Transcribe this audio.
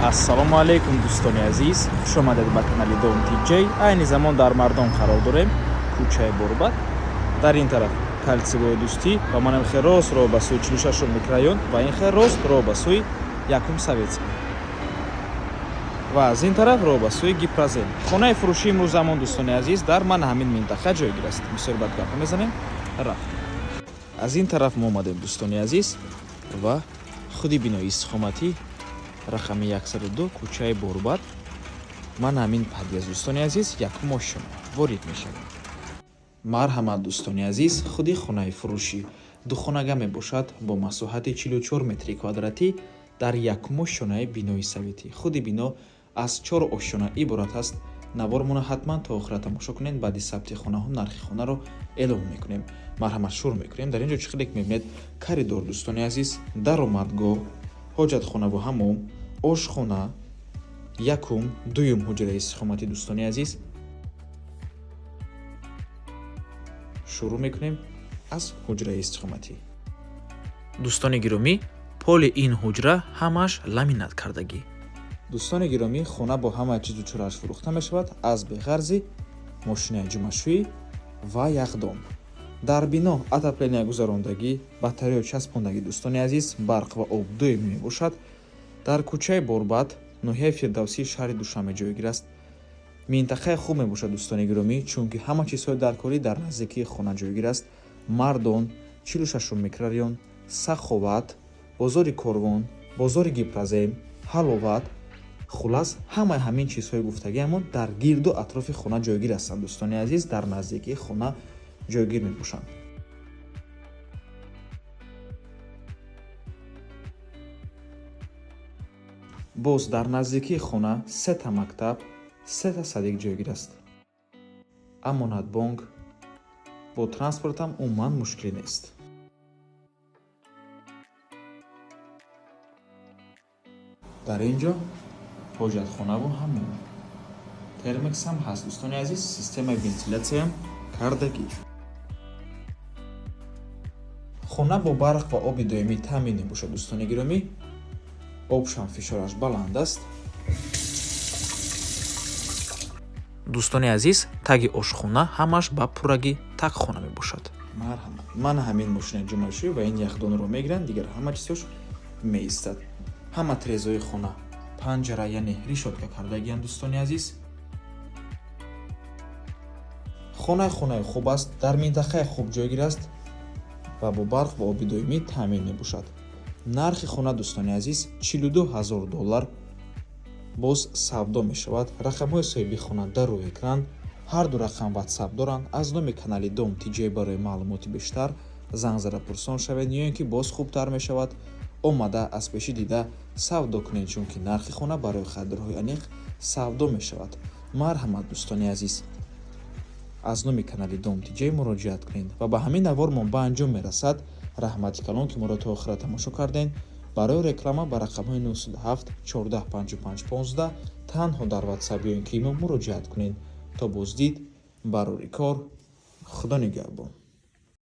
Ассалому алайкум, дӯстони азиз, хуш омадед ба канали Дом Тиҷей. Айни замон дар Мардон қарор дорем, кӯчаи Борбад. Дар ин тараф кольцевой Дӯстӣ ва манам хел рост роҳ ба сӯи 46 микрорайон ва ин хел рост роҳ ба сӯи якум Советский ва аз ин тараф роҳ ба сӯи Гипрозем. Хонаи фурӯшии имрӯзамон, дӯстони азиз, дар мана ҳамин минтақа ҷойгир аст. Бисёр бад гапа мезанем, рафтем. Аз ин тараф мо омадем, дӯстони азиз, ва худи бинои истиқоматӣ рақами 102, кӯчаи Борбад, ман ҳамин подъезд, дӯстони азиз, якум ошёна ворид мешавем. Марҳамат, дӯстони азиз, худи хонаи фурӯшӣ духонага мебошад бо масоҳати 44 метри квадратӣ дар якум ошёнаи бинои советӣ. Худи бино аз чор ошёна иборат аст. Навормона ҳатман то охира тамошо кунед. Баъди сабти хонаҳо нархи хонаро эълон мекунем. Марҳамат, шурӯъ мекунем. Дар ин ҷо чӣ хеле мебинед: коридор, дӯстони азиз, даромадгоҳ, ҳоҷатхонаву ҳамом, ошхона, якум, дуюм ҳуҷраи истиқоматӣ. Дӯстони азиз, шурӯъ мекунем аз ҳуҷраи истиқоматӣ. Дӯстони гиромӣ, поли ин ҳуҷра ҳамааш ламинат кардагӣ. Дӯстони гиромӣ, хона бо ҳама чизу чорааш фурӯхта мешавад, аз беғарзи мошинаи ҷумъашӯӣ ва яхдон. Дар бино отопления гузарондагӣ, батарея часпондагӣ. Дӯстони азиз, барқ ва об доимӣ мебошад. Дар кӯчаи Борбад, ноҳияи Фирдавсии шаҳри Душанбе ҷойгир аст. Минтақаи хуб мебошад, дӯстони гиромӣ, чунки ҳама чизҳои даркорӣ дар наздикии хона ҷойгир аст: Мардон, 46 микрорайон, Саховат, бозори Корвон, бозори Гипрозем, Ҳаловат. Хулас, ҳамаи ҳамин чизҳои гуфтагиамон дар гирду атрофи хона ҷойгир ҳастанд. Дӯстони азиз, дар наздикии хона ҷойгир мебошанд. Боз дар наздикии хона сета мактаб, сета садик ҷойгир аст. Амонатбонк, бо транспортам умуман мушкилӣ нест. Дар ин ҷо ҳоҷатхонаву ҳамом, термексам ҳаст, дӯстони азиз, системаи вентилятсияам кардагӣ. Хона бо барқ ва оби доимӣ таъмин мебошад. Дӯстони гиромӣ, обшам фишораш баланд аст. Дӯстони азиз, таги ошхона ҳамаш ба пуррагӣ тагхона мебошад. Марҳамат, ман ҳамин мошинаи ҷумъашӯӣ ва ин яхдонро мегиранд, дигар ҳама чизҳош меистад. Ҳама тирезаҳои хона панҷара, яъне решётка кардагианд. Дӯстони азиз, хона хонаи хуб аст, дар минтақаи хуб ҷойгир аст ва бо барқ ва оби доимӣ таъмин мебошад. Нархи хона, дӯстони азиз, 42 ҳазор доллар, боз савдо мешавад. Рақамҳои соҳиби хона дар рӯи экран, ҳарду рақам ватсап доранд. Аз номи канали Дом Тиҷей барои маълумоти бештар занг зада пурсон шавед ё ин ки боз хубтар мешавад омада аз пешӣ дида савдо кунед, чунки нархи хона барои харидорҳои аниқ савдо мешавад. Марҳамат, дӯстони азиз, аз номи канали Дом Тиҷей муроҷиат кунед. Ва ба ҳамин навормон ба анҷом мерасад. Раҳмати калон, ки моро то охира тамошо кардем. Барои реклама ба рақамҳои 907 14 55 15 танҳо дар ватсап ё ин ки имо муроҷиат кунед. То боздид, барори кор, Худо нигаҳбон.